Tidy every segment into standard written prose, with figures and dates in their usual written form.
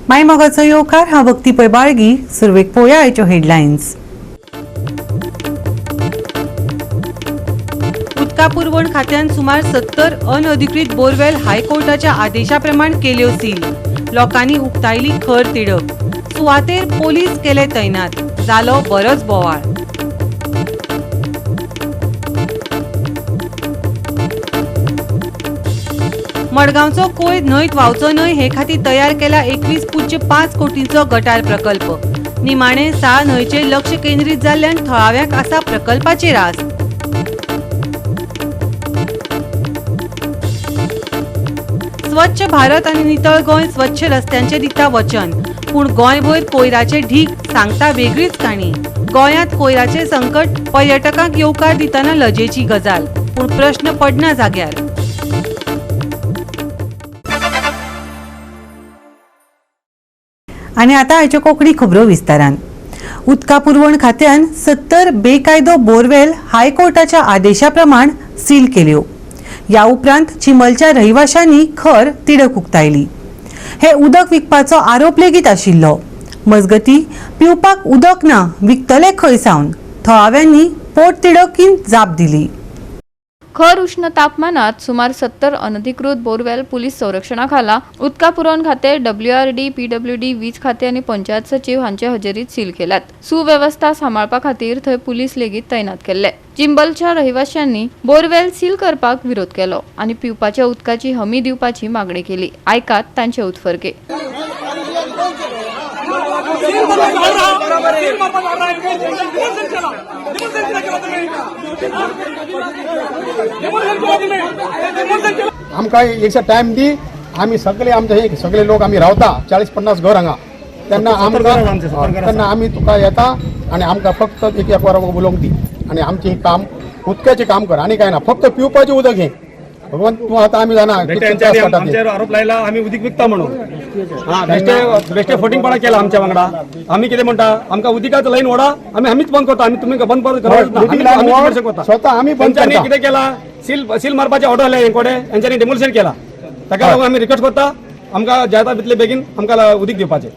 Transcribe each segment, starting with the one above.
माय मोगाचो येवकार. हांव भक्ती पै बाळगी. सुरवेक पळोवया आयच्यो हेडलायन्स. उदका पुरवण खात्यान सुमार 70 अनधिकृत बोरवेल हायकोर्टाच्या आदेशा प्रमाण केल्यो सील. लोकांनी उक्तायली खर तिडक. सुवातेर पोलीस केले तैनात. जालो बरोच बोवाळ. मडगांवचो कोयर न्हंयत व्हांवचो न्हय हे खातीर तयार केला 21.5 कोटींचो गटार प्रकल्प. निमाणे साळ न्हंयचेर लक्ष केंद्रीत जाल्ल्यान थळाव्यांक आसा प्रकल्पाचेर आस. स्वच्छ भारत आनी नितळ गोंय स्वच्छ रस्त्यांचे दिता वचन, पूण गोंयभर कोयराचे ढीग सांगता वेगळीच काणी. गोंयांत कोयराचे संकट पर्यटकांक येवकार दितना लजेची गजाल, पूण प्रश्न पडना जाग्यार. आनी आतां आयच्यो कोंकणी खबरो विस्तारान. उदका पुरवण खात्यान 70 बेकायदो बोरवेल हायकोर्टाच्या आदेशा प्रमाण सील केल्यो. ह्या उपरांत चिंबलच्या रहिवाशांनी खर तिडक उक्तायली. हे उदक विकपाचो आरोप लेगीत आशिल्लो. मजगती, पिवपाक उदक ना, विकतले खंय सावन? थळाव्यांनी पोट तिडकीन जाप दिली. खर उष्ण तापमानात सुमार 70 अनधिकृत बोरवेल पुलीस संरक्षणाखाला उदका पुरवण खाते, डब्ल्यूआरडी, पीडब्ल्यूडी, वीज खाते आनी पंचायत सचीव हांचे हजेरीत सील केल्यात. सुवेवस्था सांबाळपा खातीर थंय पुलीस लेगीत तैनात केल्ले. चिंबलच्या रहिवाशांनी बोरवेल सील करपाक विरोध केलो आनी पिवपाच्या उदकाची हमी दिवपाची मागणी केली. आयकात तांचे उत्फर्के. सील मारपाचो ऑर्डर, सील मारपाचो ऑर्डर कोण सील केला? निमून सील केला तुम्ही? निमून सील केला तुम्ही? निमून सील केला? आमकां एक टायम दी. आमी सगळे, आमचे हे सगळे लोक आमी रावता, 40-50 घर हांगा. तेन्ना आमकां, तेन्ना आमी तुका येता आनी आमकां फक्त एक एक वर उलोवंक दी आनी आमचें काम उदकाचें काम कर आनी काय ना. फक्त पिवपाचें उदक हें भगवान तूं आतां आमी जाणा कितके त्रास तेंच्यांनी काडटा ते. आमचेर आरोप लायला आमी उदीक विकता म्हणून. हा, बेश्टे बेश्टे फटींगपणा केला आमच्या वांगडा. आमी कितें म्हणटा, आमकां उदीकाचो लायन ओडा, आमी आमीच बंद करता. आमी तुमी बंद करत ना. उदीक आमी लायन आमीच ओड, करू शकता. स्वतः आमी बंद तेंच्यांनी करता. कितें केला, सील सील मारपाचे ऑर्डर आले हेंकोडे, हेंच्यांनी डेमोलिशन केला. ताका लागून आमी रिक्वेस्ट करता, आमकां जाता तितले बेगीन आमकां उदीक दिवपाचें.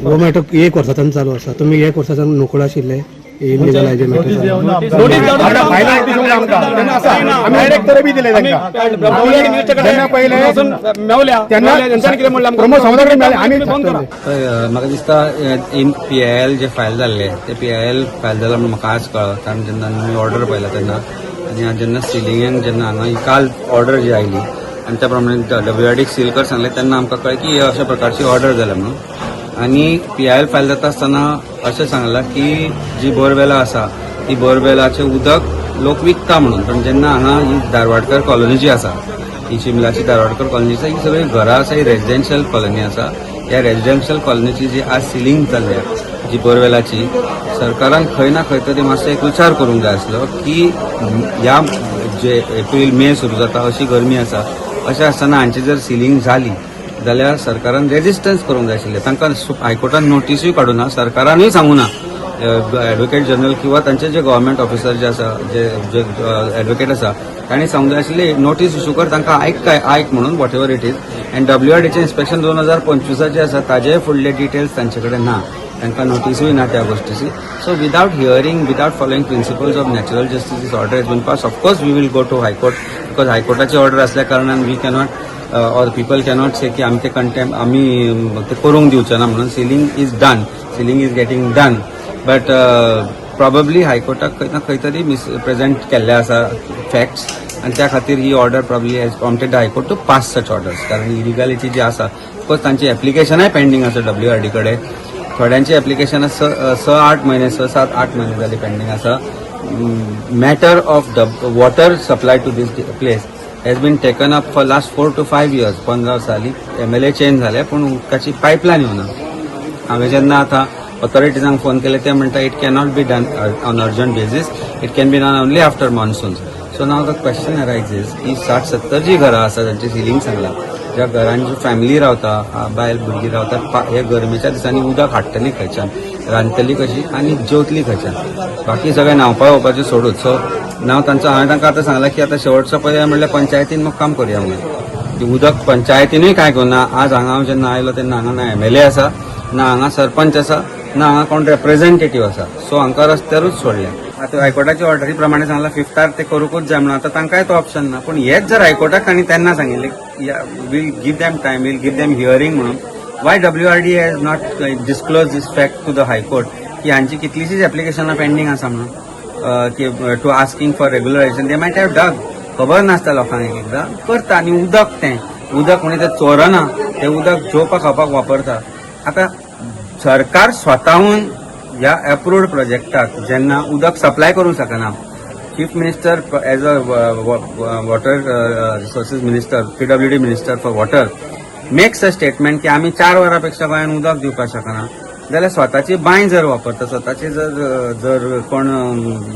हो मॅटर एक वर्साच्यान चालू आसा. तुमी एक वर्साच्यान नोकळ आशिल्ले इलिगलायजे मॅटर? नोटीस. फायनल नोटीस येवंक आमकां तेन्ना आसा. आमी डायरेक्टर बी दिले तांकां. जेन्ना पयले मेवल्या तेन्ना तेंच्यांनी कितें म्हणलें आमकां? प्रमोद सावंता कडेन मेळ्ळे आमी. बंद करा. हय, म्हाका दिसता इन पीआयएल जे फायल जाल्ले ते पीआयएल फायल जाला म्हणून म्हाका आज कळ्ळो, कारण जेन्ना न्यू ऑर्डर पळयला तेन्ना आनी आज जेन्ना सिलिंगेन जेन्ना हांगा ही काल ऑर्डर जी आयली आनी त्या प्रमाणे डब्ल्यूआरडीक सील कर सांगलें, तेन्ना आमकां कळ्ळें की अशा प्रकारची ऑर्डर जाल्या म्हणून. आनी पीआयएल फायल जाता आसतना अशें सांगलां की जी बोरवेलां आसा ती बोरवेलाचें उदक लोक विकता म्हणून. पण जेन्ना हांगा ही धारवाडकर कॉलनी जी आसा, ही चिंबलाची धारवाडकर कॉलनी आसा, ही सगळी घरां आसा, ही रेजिडेन्शियल कॉलनी आसा. ह्या रेजिडेन्शियल कॉलनीची जी आज सिलिंग चल्ल्या जी बोरवेलाची, सरकारान खंय ना खंय तरी मातसो एक विचार करूंक जाय आसलो की ह्या जे एप्रील मे सुरू जाता अशी गरमी आसा, अशें आसतना हांची जर सिलिंग जाली जाल्यार सरकारान रेजिस्टन्स करूंक जाय आशिल्लें. तांकां हायकोर्टान नोटिसूय काडूना, सरकारानूय सांगूना. एडवोकेट जनरल किंवा तांचे जे गव्हर्मेंट ऑफिसर जे आसा, जे जे एडवोकेट आसा, तांणी सांगूंक जाय आशिल्लें, नोटीस इशू कर तांकां, आयक काय आयक म्हणून, what ever it is. And डब्ल्यूआरडीचें inspection 2025चें आसा, ताजे फुडले डिटेल्स तांचे कडेन ना, तांकां नोटिसूय ना त्या गोश्टीची. So without hearing, without following principles of natural justice, this order has been pass. Of course we will go to High Court, because हायकोर्टाची order असल्या कारणान we cannot or people cannot से की आमी ते कंटेम्प, आमी ते करूंक दिवचे ना म्हणून. Sealing is done, sealing is getting done, but probably हायकोर्टाक खंय ना खंय तरी मिसप्रेझेंट केल्ले आसा फॅक्ट्स आनी त्या खातीर ही order probably has prompted the High Court to pass such orders, कारण इलिगॅलिटी जी आसा, ऑफकोर्स तांची एप्लिकेशनाय पेंडींग आसा डब्ल्यूआरडी कडेन. थोड्यांची एप्लिकेशनां स स आठ म्हयने, 6, 7, 8 म्हयने जाली पेंडींग आसा. Matter of the water supply to this place has been taken up for last 4 to 5 years. 15 साली एमएलए चेंज जाले, पूण उदकाची पायपलायन येवना. हांवें जेन्ना आतां ऑथॉरिटीजांक फोन केले, ते म्हणटा it cannot be done on urgent basis, it can be done only after monsoons. So now the question arises की 60-70 जी घरां आसा तांची सिलींग सांगला, ज्या घरान जी फॅमिली रावता, बायल भुरगीं रावता, हे गरमेच्या दिसांनी उदक हाडटली खंयच्यान, रांदतली कशी आनी जेवतली खंयच्यान? बाकी सगळें न्हांवपा येवपाचें सोडूच. सो नाव तांचो, हांवें तांकां आतां सांगलां की आतां शेवटचो पर्याय म्हणल्यार पंचायतीन मुक्काम करुया म्हणून. की उदक पंचायतीनूय कांय करूं ना. आज हांगा हांव जेन्ना आयलो तेन्ना हांगा ना एमएलए आसा, ना हांगा सरपंच आसा, ना हांगा कोण रेप्रेझेंटेटीव आसा. सो हांकां रस्त्यारूच सोडले. आतां हायकोर्टाच्या ऑर्डरी प्रमाणे सांगला फिफ्तार ते करूंकूच जाय म्हणून. आतां तांकांय तो ऑप्शन ना. पूण हेच जर हायकोर्टाक तांणी तेन्ना सांगिल्लें we'll give them time, we'll give them hearing म्हणून, why WRD has not disclose this fact to the High Court की हांची कितलीशीच एप्लिकेशनां पेंडींग आसा म्हणून, की to asking for regularisation? They might have dug. खबर नासता लोकांक, एक एकदां करता. आनी उदक, तें उदक म्हणजे तें चोरना, तें उदक जेवपा खावपाक वापरता. आतां सरकार स्वताहून ह्या एप्रूव्ड प्रोजेक्टाक जेन्ना उदक सप्लाय करूंक शकना, Chief Minister as a water resources minister, PWD minister for water, makes a statement की आमी 4 वरां पेक्षा गोंयान उदक दिवपाक शकना, जाल्यार स्वताची बांय जर वापरता, स्वताची जर जर कोण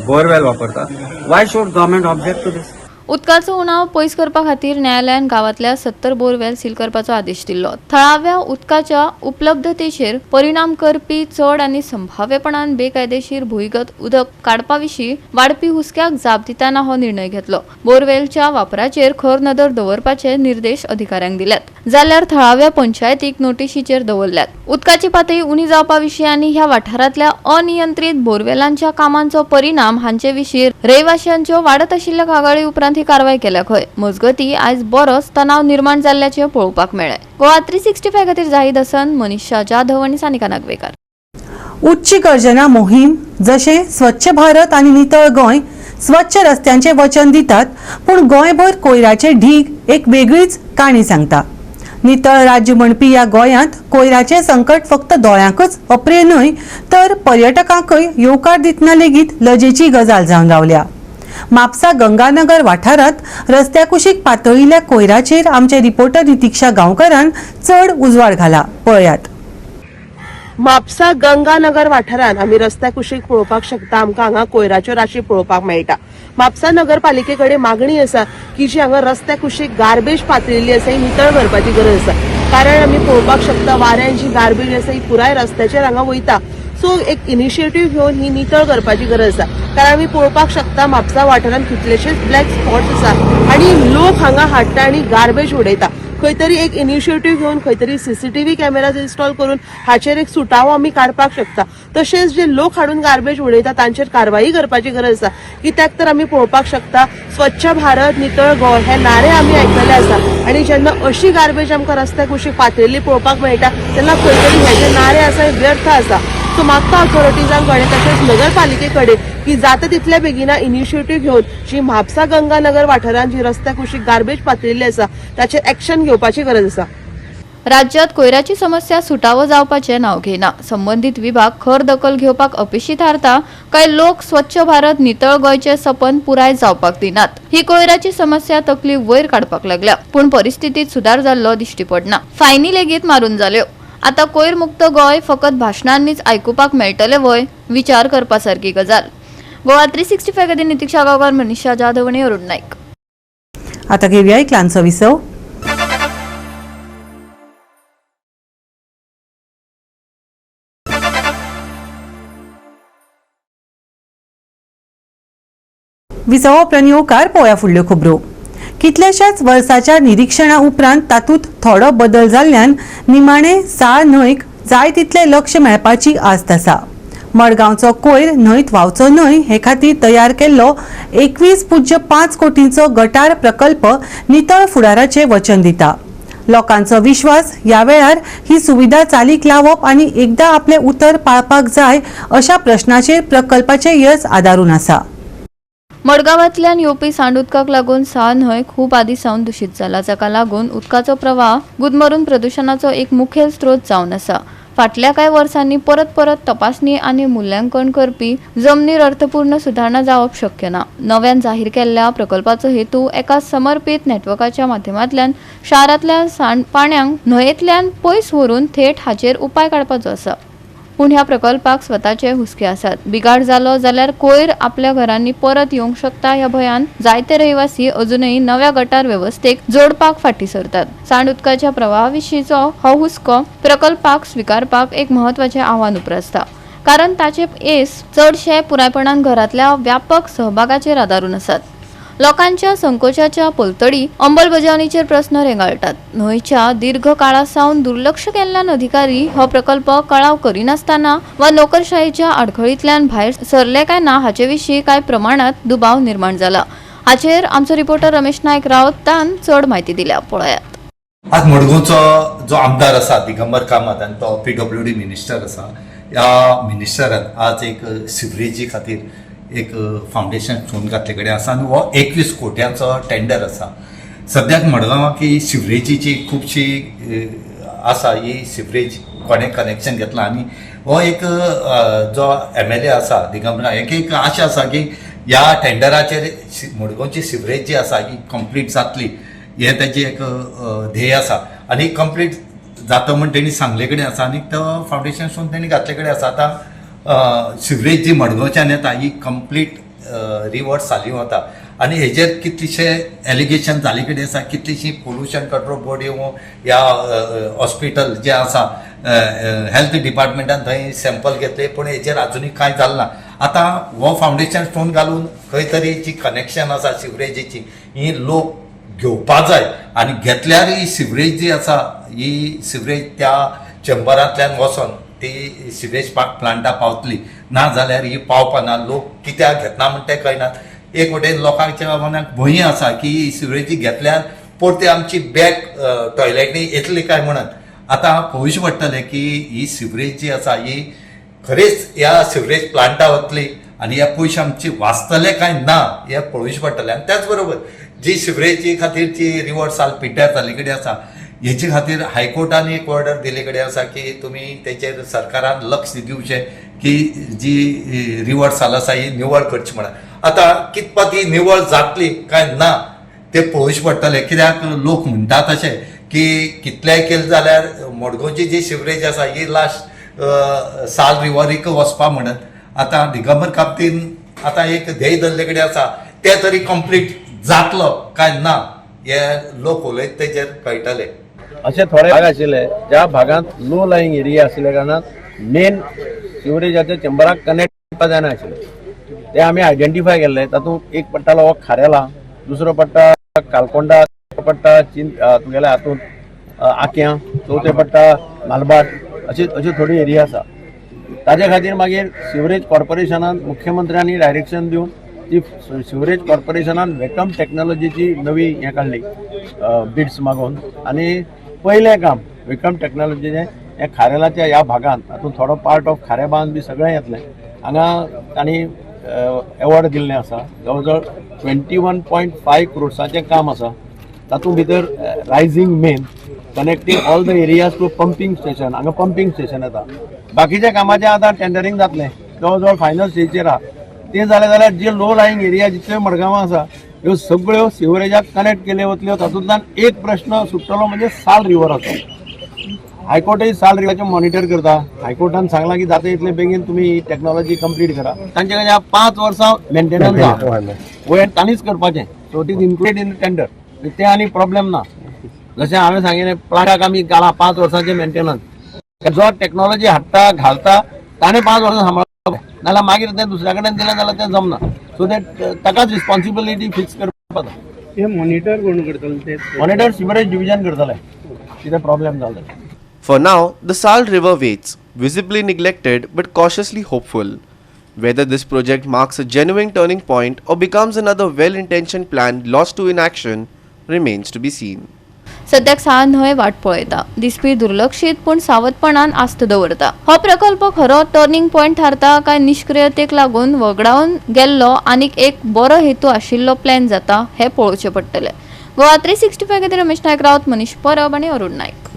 बोरवेल वापरता, why should government object to this? उदकाचो उणाव पयस करपा खातीर न्यायालयान गांवांतल्या 70 बोरवेल सील करपाचो आदेश दिल्लो. थळाव्या उदकाच्या उपलब्धतेचेर परिणाम करपी चड आनी संभाव्यपणान बेकायदेशीर भुंयगत उदक काडपा विशीं वाडपी हुस्क्याक जाप दितना हो निर्णय घेतलो. बोरवेलच्या वापराचेर खर नदर दवरपाचे निर्देश अधिकाऱ्यांक दिल्यात, जाल्यार थळाव्या पंचायतीक नोटिशीचेर दवरल्यात. उदकाची पातळी उणी जावपा विशीं आनी ह्या वाठारांतल्या अनियंत्रीत बोरवेलांच्या कामांचो परिणाम हांचे विशीं रहिवाशांच्यो वाडत आशिल्ल्या कागाळी उपरांत ही कारवाय केल्या खंय. मजगती, आयज बरोच तणाव निर्माण जाल्ल्याचें पळोवपाक मेळ्ळें. गोवा 365 खातीर जाहीद हसन, मनीषा जाधव आनी सानिका नागवेकार. उच्च गर्जना मोहीम जशें स्वच्छ भारत आनी नितळ गोंय स्वच्छ रस्त्यांचे वचन दितात, पूण गोंयभर कोयराचे ढीग एक वेगळीच काणी सांगता. नितळ राज्य म्हणपी ह्या गोंयांत कोयराचें संकट फक्त दोळ्यांकच अप्रिय न्हय, तर पर्यटकांकय येवकार दितना लेगीत लजेची गजाल जावन रावल्या. म्हापसा गंगानगर वाठारांत रस्त्या कुशीक पातळिल्ल्या कोयराचेर आमचे रिपोर्टर नितीक्षा गांवकारान चड उजवाड घाला, पळयात. म्हापसा गंगानगर वाठारांत आमी रस्त्या कुशीक पळोवपाक शकता, आमकां हांगा कोयराच्यो राशी पळोवपाक मेळटा. म्हापसा नगरपालिके कडेन मागणी आसा की जी हांगा रस्त्या कुशीक गार्बेज पातळिल्ली आसा, ही नितळ करपाची गरज आसा. कारण आमी पळोवपाक शकता, वाऱ्यान जी गार्बेज आसा ही पुराय रस्त्याचेर हांगा वयता. सो एक इनिशिएटीव घेवन ही नितळ करपाची गरज आसा. कारण आमी पळोवपाक शकता, म्हापसा वाठारांत कितलेशेच ब्लॅक स्पॉट्स आसा आनी लोक हांगा हाडटा आनी गार्बेज उडयता. खंय तरी एक इनिशिएटीव घेवन खंय तरी सीसीटीव्ही कॅमेराज इन्स्टॉल करून हाचेर एक सुटावो आमी काडपाक शकता. तशेंच जे लोक हाडून गार्बेज उडयता तांचेर कारवाई करपाची गरज आसा. कित्याक तर आमी पळोवपाक शकता, स्वच्छ भारत नितळ गोंय हे नारे आमी आयकल्ले आसा आनी जेन्ना अशी गार्बेज आमकां रस्त्या कुशीक पातळिल्ली पळोवपाक मेळटा, तेन्ना खंय तरी हे जे नारे आसा हे व्यर्थ आसा. सो मागता ऑथॉरिटीजां कडेन तशेंच नगरपालिके कडेन की जाता तितल्या बेगिना इनिशिएटीव घेवन जी म्हापसा गंगानगर वाठारांत जी रस्त्या कुशीक गार्बेज पातळिल्ली आसा ताचेर एक्शन घेवपाची गरज आसा. राज्यात कोयराची समस्या सुटावो जावपाचें नांव घेना. संबंदीत विभाग खर दखल घेवपाक अपेशी थारता काय लोक स्वच्छ भारत नितळ गोंयचें सपन पुराय जावपाक दिनात? ही कोयराची समस्या तकली वयर काडपाक लागल्या, पूण परिस्थितीत सुदार जाल्लो दिश्टी पडना. फायनी लेगीत मारून जाल्यो. आतां कोयर मुक्त गोंय फकत भाशणांनीच आयकुपाक मेळटलें व्हय? विचार करपा सारकी गजाल. गोवा 365 खातीर नितीक्षा गांवकार, मनीषा जाधव आनी अरुण नाईक. आता घेऊया एक ल्हानसो विसव. विसवा उपरांत येवकार. पळोवया फुडल्यो खबरो. कितल्याशाच वर्साच्या निरीक्षणा उपरांत तातूंत थोडो बदल जाल्ल्यान निमाणे साळ न्हंयक जाय तितलें लक्ष मेळपाची आस्त आसा. मडगांवचो कोयर न्हंयत व्हांवचो न्हय हे खातीर तयार केल्लो 21.5 कोटींचो गटार प्रकल्प नितळ फुडाराचें वचन दिता. लोकांचो विश्वास ह्या वेळार ही सुविधा चालीक लावप आनी एकदां आपलें उतर पाळपाक जाय अशा प्रश्नाचेर प्रकल्पाचें येस आदारून आसा. मडगांवांतल्यान येवपी सांड उदकाक लागून साळ न्हंय खूब आदीं सावन दुशीत जाला, जाका लागून उदकाचो प्रवाह गुदमरून प्रदुशणाचो एक मुखेल स्रोत जावन आसा. फाटल्या कांय वर्सांनी परत परत तपासणी आनी मुल्यांकन करपी जमनीर अर्थपूर्ण सुदारणा जावप शक्य ना. नव्यान जाहीर केल्ल्या प्रकल्पाचो हेतू एका समर्पीत नेटवर्काच्या माध्यमांतल्यान शारांतल्या सांडपाण्याक न्हंयेंतल्यान पयस व्हरून थेट हाचेर उपाय काडपाचो आसा. पूण ह्या प्रकल्पाक स्वताचे हुस्के आसात. बिगाड जालो जाल्यार कोयर आपल्या घरांनी परत येवंक शकता ह्या भंयान जायते रहिवासी अजुनय नव्या गटार वेवस्थेक जोडपाक फाटीं सरतात. सांड उदकाच्या प्रवाहाविशींचो हो हुस्को प्रकल्पाक स्विकारपाक एक म्हत्वाचें आव्हान उप्रासता, कारण ताचे येस चडशे पुरायपणान घरांतल्या व्यापक सहभागाचेर आदारून आसात. लोकांच्या संकोचाच्या पलतडी अंमलबजावणीचेर प्रस्न रेंगाळटात. न्हंयच्या दीर्घ काळा सावन दुर्लक्ष केल्ल्यान अधिकारी हो प्रकल्प कळाव करिनासतना वा नोकरशाहीच्या आडखळींतल्यान भायर सरले काय ना हाचे विशीं कांय प्रमाणात दुबाव निर्माण जाला. हाचेर आमचो रिपोर्टर रमेश नायक रावतान चड म्हायती दिल्या, पळयात. आज मडगांवचो जो आमदार आसा दिगंबर कामत आनी तो पीडब्ल्यूडी मिनिस्टर आसा. ह्या मिनिस्टरान आज एक सिवरेजी खातीर एक फावंडेशन स्टोन घातले कडेन आसा आनी हो 21 कोट्यांचो टेंडर आसा. सद्याक मडगांवां की सिवरेजीची खुबशी आसा, ही सिवरेज कोणें कनेक्शन घेतलां आनी हो एक जो एमएलए आसा दिगंबर, हेका एक आशा आसा की ह्या टेंडराचेर मडगांवची सिवरेज जी आसा ही कंप्लीट जातली, हें ताजें एक ध्येय आसा आनी कंप्लीट जाता म्हण तेणी सांगले कडेन आसा आनी तो फावंडेशन स्टोन तेणी घातले कडेन आसा. आतां सिवरेज जी मडगांवच्यान येता ही कंप्लीट रिवर साली वता आनी हेजेर कितलेशे एलिगेशन जाले कडेन आसा. कितलीशीं पोल्युशन कंट्रोल बोर्ड येवं या हॉस्पिटल जें आसा, हेल्थ डिपार्टमेंटान थंय सॅम्पल घेतले, पूण हेजेर आजुनूय कांय जालें ना. आतां हो फावंडेशन स्टोन घालून खंय तरी जी कनेक्शन आसा सिवरेजीची ही लोक घेवपा जाय आनी घेतल्यार ही सिवरेज जी आसा ही सिवरेज त्या चेंबरांतल्यान वचोन ती सिवेज प्लांटा पावतली, ना जाल्यार ही पावपाना. लोक कित्याक घेतना म्हण तें कळना. एक वटेन लोकांच्या मनाक भंय आसा की ही सिवरेजी घेतल्यार परती आमची बॅक टॉयलेटी येतली काय म्हणून. आतां पळोवचें पडटलें की ही सिवरेज जी आसा ही खरेंच ह्या सिवरेज प्लांटा वतली आनी ह्या पयशे आमचे वाचतले काय ना हें पळोवचें पडटलें. आनी त्याच बरोबर जी सिवरेजी खातीर जी रिवर साल पिड्ड्यार जाल्ले कडेन आसा, हेचे खातीर हायकोर्टान एक ऑर्डर दिल्ले कडेन आसा की तुमी तेचेर सरकारान लक्ष दिवचें की जी रिवर साल आसा ही निवळ करची म्हणून. आतां कितपत ही निवळ जातली काय ना ते पळोवचें पडटलें, कित्याक लोक म्हणटात अशें की कितलेंय केलें जाल्यार मडगांवची जी सिवरेज आसा ही लास्ट साल रिवरीक वचपा म्हणत. आतां दिगंबर कामतीन आतां एक ध्येय धरले कडेन आसा, तें तरी कंप्लीट जातलो काय ना हे लोक उलयत तेजेर कळटलें. असे थोडे भाग आशिल्ले ज्या भागांत लो लाईंग एरिया आशिल्ल्या कारणान मेन सिवरेजाच्या चेंबराक कनेक्ट करपाक जायना आशिल्ले, ते आमी आयडेंटिफाय केल्ले. तातूंत एक पडटालो हो खारेला, दुसरो पडटा कालकोंडा, तिसरो पडटा चिन तुगेल्या हातूंत आक्यां, चवथे पडटा मालभाट, अशी अशी थोडी एरिया आसा. ताजे खातीर मागीर सिवरेज कॉर्पोरेशनान मुख्यमंत्र्यांनी डायरेक्शन दिवन ती सिवरेज कॉर्पोरेशनान वेकम टॅक्नॉलॉजीची नवी हें काडली, बिड्स मागोवन. आनी पयलें काम वेकम टॅक्नॉलॉजीचें हें खारेलाच्या ह्या भागांत, तातूंत थोडो पार्ट ऑफ खारेबांद बी सगळें येतलें. हांगा तांणी एवॉर्ड दिल्लें आसा. जवळ जवळ 21.5 क्रोर्साचें काम आसा. तातूंत भितर rising main connecting all the areas to pumping station, हांगा पंपींग स्टेशन येता. बाकीच्या कामाचें आतां टेंडरींग जातलें, जवळ जवळ फायनल स्टेजीचेर आहा. तें जालें जाल्यार जे लो लाईंग एरिया जितल्यो मडगांवां आसा ह्यो सगळ्यो सिवरेजाक कनेक्ट केल्यो वतल्यो. तातूंतल्यान एक प्रश्न सुट्टलो म्हणजे साल रिवराचो. हायकोर्टय साल रिवराचें मॉनिटर करता. हायकोर्टान सांगलां की जाता इतले बेगीन तुमी ही टॅक्नॉलॉजी कंप्लीट करा. तांचे कडेन 5 वर्सां मेंटेनन्स आहा, वयर तांणीच करपाचें. So it is included in tender, तें आनी प्रॉब्लेम ना. जशें हांवें सांगिल्लें, प्लांटाक आमी घालां 5 वर्सांचें मेंटेनन्स. जो टॅक्नॉलॉजी हाडटा घालता ताणें 5 वर्सां सांबाळप, नाजाल्यार मागीर तें दुसऱ्या कडेन दिलें जाल्यार तें जमना. सो तें ताकाच रिस्पॉन्सिबिलिटी फिक्स करपाक. हे मॉनिटर कोण करतले ते? मॉनिटर सिवरेज डिविजन करतलें, कितें प्रॉब्लेम जालो. For now, the Sal River waits, visibly neglected but cautiously hopeful. Whether this project marks a genuine turning point or becomes another well intentioned plan lost to inaction remains to be seen. सद्याक साळ न्हंय वाट पळयता, दिसपी दुर्लक्षीत पूण सावधपणान आस्त दवरता. हो प्रकल्प खरो टर्निंग पॉयंट थारता काय निश्क्रियतेक लागून वगडावन गेल्लो आनीक एक बरो हेतू आशिल्लो प्लॅन जाता हें पळोवचें पडटलें. गोवा 365 खातीर रमेश नायक रावत, मनीष परब आनी अरुण नायक.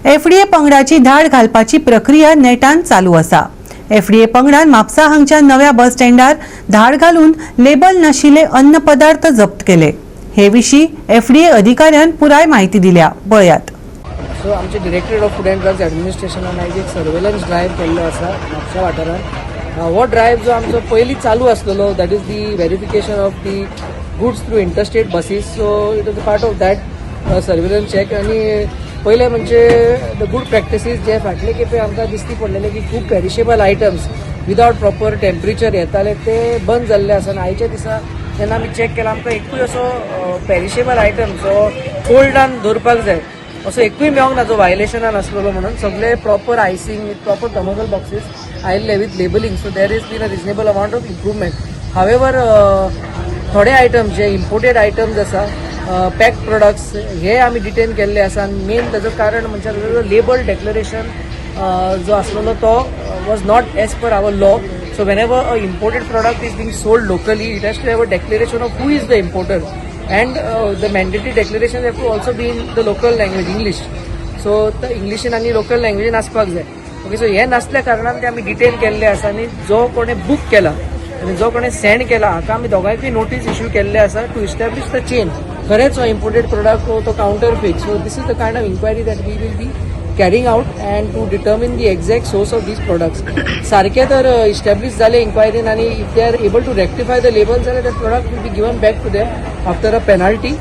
एफडीए पंगडाची धाड घालपाची प्रक्रिया नेटान चालू आसा. एफडीए पंगडान म्हापसा हांगच्या नव्या बस स्टँडार धाड घालून लेबल नाशिल्ले अन्न पदार्थ जप्त केले. हे विशीं एफडीए अधिकाऱ्यान पुराय म्हायती दिल्या, पळयात. सो आमचे Directorate of Food and Drugs ॲडमिनिस्ट्रेशनान आयज एक सर्वेलन्स ड्रायव्ह केल्लो आसा म्हापशा वाठारांत. हो ड्रायव्ह जो आमचो पयलीं चालू आसलेलो, that is the verification of the goods through interstate buses, so it is part of that surveillance check. आनी पयलें म्हणजे the good practices जे फाटले खेपे आमकां दिसती पडलेले की खूब perishable items without proper temperature येताले, ते बंद जाल्ले आसा. आनी आयच्या दिसा तेन्ना आमी चॅक केला, आमकां एकूय असो पेरिशेबल आयटम जो कोल्डान दवरपाक जाय असो एकूय मेळोंक ना जो वायलेशनान आसलेलो म्हणून. सगळे proper icing with proper thermocol boxes आयिल्ले with labelling. So there is been a reasonable amount of improvement. However, थोडे आयटम जे इम्पोर्टेड आयटम्स आसा, पॅक प्रोडक्ट्स, हे आमी डिटेन केल्ले आसा. आनी मेन ताजो कारण म्हणजे ताजो लेबल डेक्लरेशन जो आसलेलो तो was not as per our law. So whenever a imported product is being sold locally, it has to have a declaration of who is the importer, and the mandatory declaration have to also be in the local language, English. So इंग्लिशीन आनी local लँग्वेजीन आसपाक जाय. Okay, so हे नासल्या कारणान ते आमी detain केल्ले आसा आनी जो कोणें बूक केला आनी जो कोणें सेंड केला हाका आमी दोगांयकूय नोटीस इश्यू केल्ले आसा टू इस्टॅब्लिश the chain, खरेंच हो इम्पोर्टेड प्रोडक्ट हो तो counterfeit. So this is the kind of inquiry that we will be carrying out and to determine the exact source of these products. सारकें तर establish जालें इन्क्वायरीन आनी if they are able to rectify the label जाल्यार that product will be given back to them after a penalty.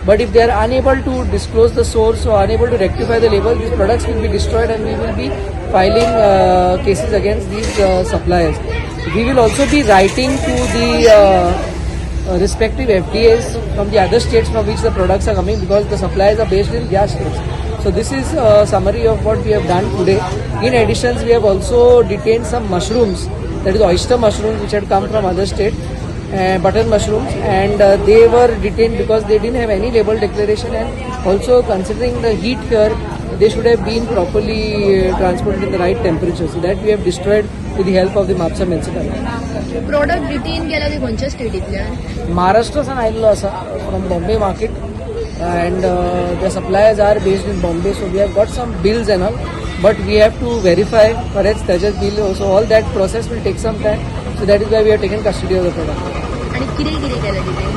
But if they are unable to disclose the source or unable to rectify the label, these products will be destroyed and we will be filing cases against these suppliers. We will also be writing to the respective FDAs from the other states from which the products are coming, because the suppliers are based in their states. So this is a summary of what we have done today. In addition, we have also detained some mushrooms, that is oyster mushrooms, which had come from other state, button mushrooms, and they were detained because they didn't have any label declaration, and also considering the heat here, they should have been properly transported in the right temperature. So that we have destroyed with the help of the Mapsa municipality. Product detain केला ते खंयच्या स्टेटींतल्यान? महाराष्ट्रासान आयिल्लो आसा, from Bombay market, and the suppliers are based in Bombay. So we have got some bills and all, but we have to verify खरेंच ताजेच bill. So all that process will take some time, so that is why we have taken custody of the product. आणि कितें कितें केलें detain?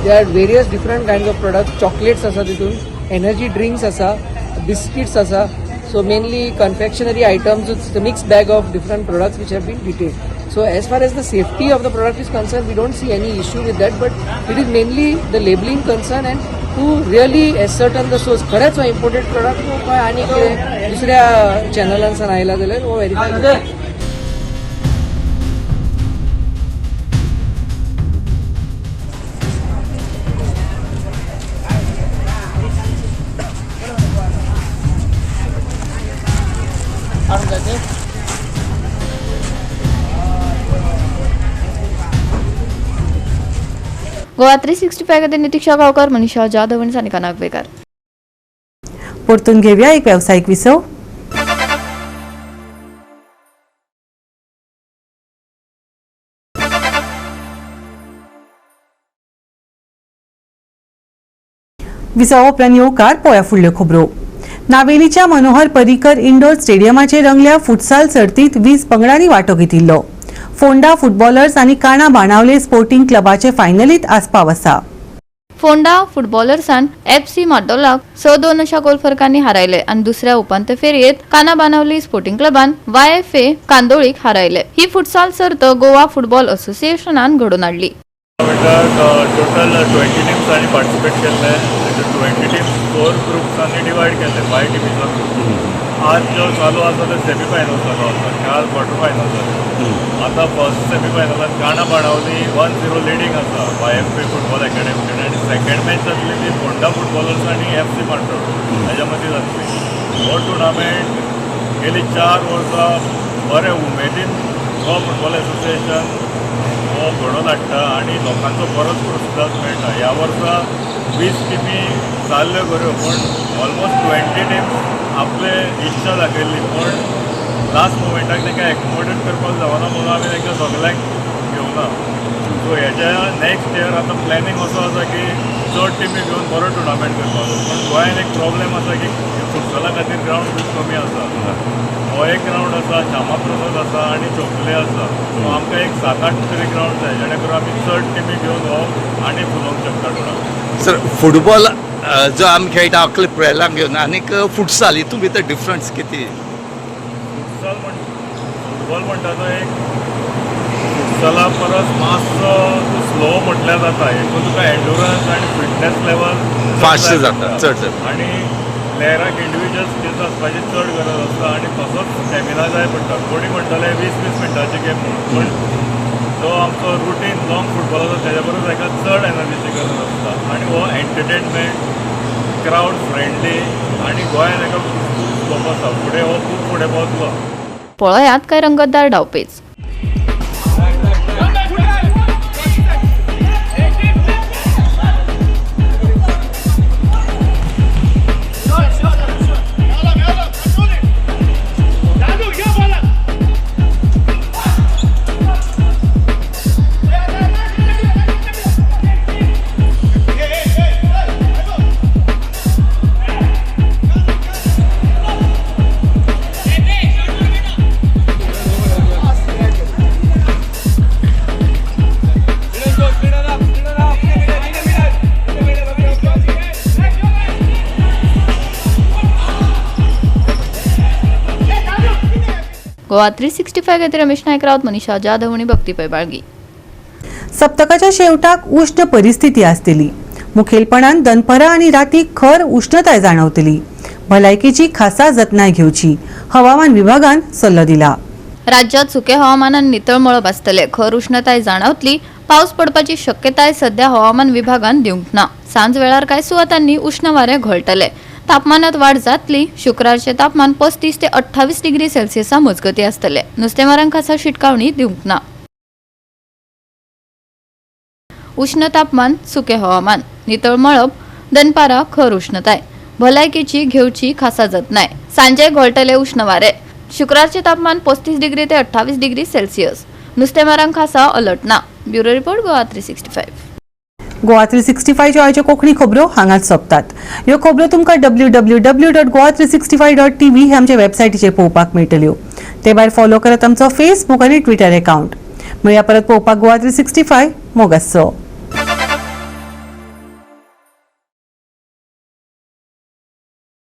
There are various different kinds of products. Chocolates आसा तितून, energy drinks आसा, biscuits आसा. So mainly confectionery items. It's mix bag of different products which have been detained. So as far as the safety of the product is concerned, we don't see any issue with that, but it is mainly the labelling concern and to really ascertain the source, खरेंच हो imported product हो काय आनी कितें दुसऱ्या चॅनलांसान आयला जाल्यार हो verify. Goa 365 खातीर नितिक्षा गांवकर, मनीषा जाधव आनी सानिका नागवेकर. परतून घेवया एक वेवसायीक विसव. विसवा उपरांत येवकार. पळोवया फुडल्यो खबरो. नावेलीच्या मनोहर पर्रीकर इंडोर स्टेडियमाचेर रंगल्या फुटसाल सर्तीत 20 पंगडांनी वांटो घेतिल्लो. फोंडा फुटबॉलर्स आनी काणा बाणावले स्पोर्टिंग क्लबाचे फायनलीत आस्पाव आसा. फोंडा फुटबॉलर्सान एफसी माड्डोलाक 6-2 अशा गोल फरकांनी हारायले आनी दुसऱ्या उपांत्य फेरयेत काना बाणावली स्पोर्टिंग क्लबान वायएफए कांदोळीक हारायले. ही फुटसाल सर्त गोवा फुटबॉल असोसिएशनान घडोवन हाडली. टोटल 20 टिम्सांनी पार्टिसिपेट केल्ले. 20 टिम्स फोर ग्रुप्सांनी डिवायड केल्ले, फायव टिमीचो ग्रूप. आज जो चालू आसा ते सेमी फायनल चालू आसा. काल क्वॉर्टर फायनल जाले. आतां फर्स्ट सेमी फायनलान काणा बाणावली 1-0 लिडींग आसा Y F A football academy कडेन आनी सेकंड मॅच जातली ती फोंडा फुटबॉलर्स आनी एफ सी माड्डोळ हेज्या मदीं जातली. हो टुर्नामेंट गेली 4 वर्सां बरे उमेदीन गोवा फुटबॉल एसोसिएशन हो घडोवन हाडटा आनी लोकांचो बरोच प्रतिसाद मेळटा. ह्या वर्सा 20 टिमी जाल्ल्यो खऱ्यो, पूण ऑलमोस्ट 20 टिम्स आपले इच्छा दाखयल्ली, पूण लास्ट मुमेंटाक तांकां एकोमोडेट करपाक जावना म्हणून आमी तांकां सगल्यांक घेवना. सो हेज्या नेक्स्ट इयर आतां प्लॅनिंग असो आसा की चड टिमी घेवन बरो टुर्नामेंट करपाचो. पूण गोंयान एक प्रॉब्लेम आसा की फुटबॉला खातीर ग्रावंड खूब कमी आसा. हो एक ग्रावंड आसा, श्यामा प्रसाद आसा आनी चौगुले आसा. सो आमकां एक सात आठ तरी ग्रावंड जाय, जेणे करून आमी चड टिमी घेवन हो आनी फुलोवंक शकता टुर्नामेंट. सर, फुटबॉल जो आमी खेळटा आकले प्रेलांक घेवन आनीक फुटसाल हितून भितर डिफरन्स कितें? फुटसाल म्हण, फुटबॉल म्हणटा तो एक फुटसाला परस मातसो स्लो म्हटल्यार जाता. हितून तुका एन्डुरन्स आनी फिटनेस लेवल फास्ट जाता, चड जाता. आनी प्लेयराक इंडिविज्युअल स्किल्स आसपाची चड गरज आसता आनी तसोच स्टॅमिना जाय पडटा. कोणी म्हणटले 20-20 मिनटाची गेम म्हणून, पूण जो आमचो रुटीन लॉंग फुटबॉल आसा तेज्या परस हेका चड एनर्जीची गरज आसता आनी हो एंटरटेनमेंट, क्रावड फ्रेंडली आनी गोंयान हेका खूब स्कोप आसा. फुडें हो खूब फुडें पावतलो. पळयात काय रंगतदार डावपेच. गोवा 365 खातीर रमेश नायक रावत, मनीषा जाधव आनी भक्ती पै बाळगी. सप्तकाच्या शेवटाक उश्ण परिस्थिती आसतली. मुखेलपणान दनपरां आनी राती खर उश्णताय जाणवतली. भलायकेची खासा जतनाय घेवची, हवामान विभागान सल्लो दिला. राज्यात सुके हवामानान नितळ मळब आसतले. खर उश्णताय जाणवतली. पावस पडपाची शक्यताय सध्या हवामान विभागान दिवंक ना. सांज वेळार कांय सुवातांनी उश्ण वारें घोळटले. तापमानात वाड जातली. शुक्रारचे तापमान 35 ते 28 डिग्री सेल्सियसा मजगती आसतले. नुस्तेमारांक खासा शिटकावणी दिवंक ना. उश्ण तापमान, सुके हवामान, नितळ मळब, दनपारा खर उश्णताय, भलायकेची घेवची खासा जतनाय. सांजे घोळटले उश्ण वारे. शुक्रारचे तापमान 35 डिग्री ते 28 डिग्री सेल्सियस. नुस्तेमारांक खासा अलर्ट ना. Bureau report, Goa 365. Goa 365 आयच्यो कोंकणी खबरो हांगाच सोंपतात. ह्यो खबरो तुमकां www.goa365.tv हे आमच्या वेबसायटीचेर पळोवपाक मेळटल्यो. ते भायर फॉलो करात आमचो फेसबूक आनी ट्विटर एकावंट. मेळया परत पळोवपाक गोवा 365. मोग आसचो.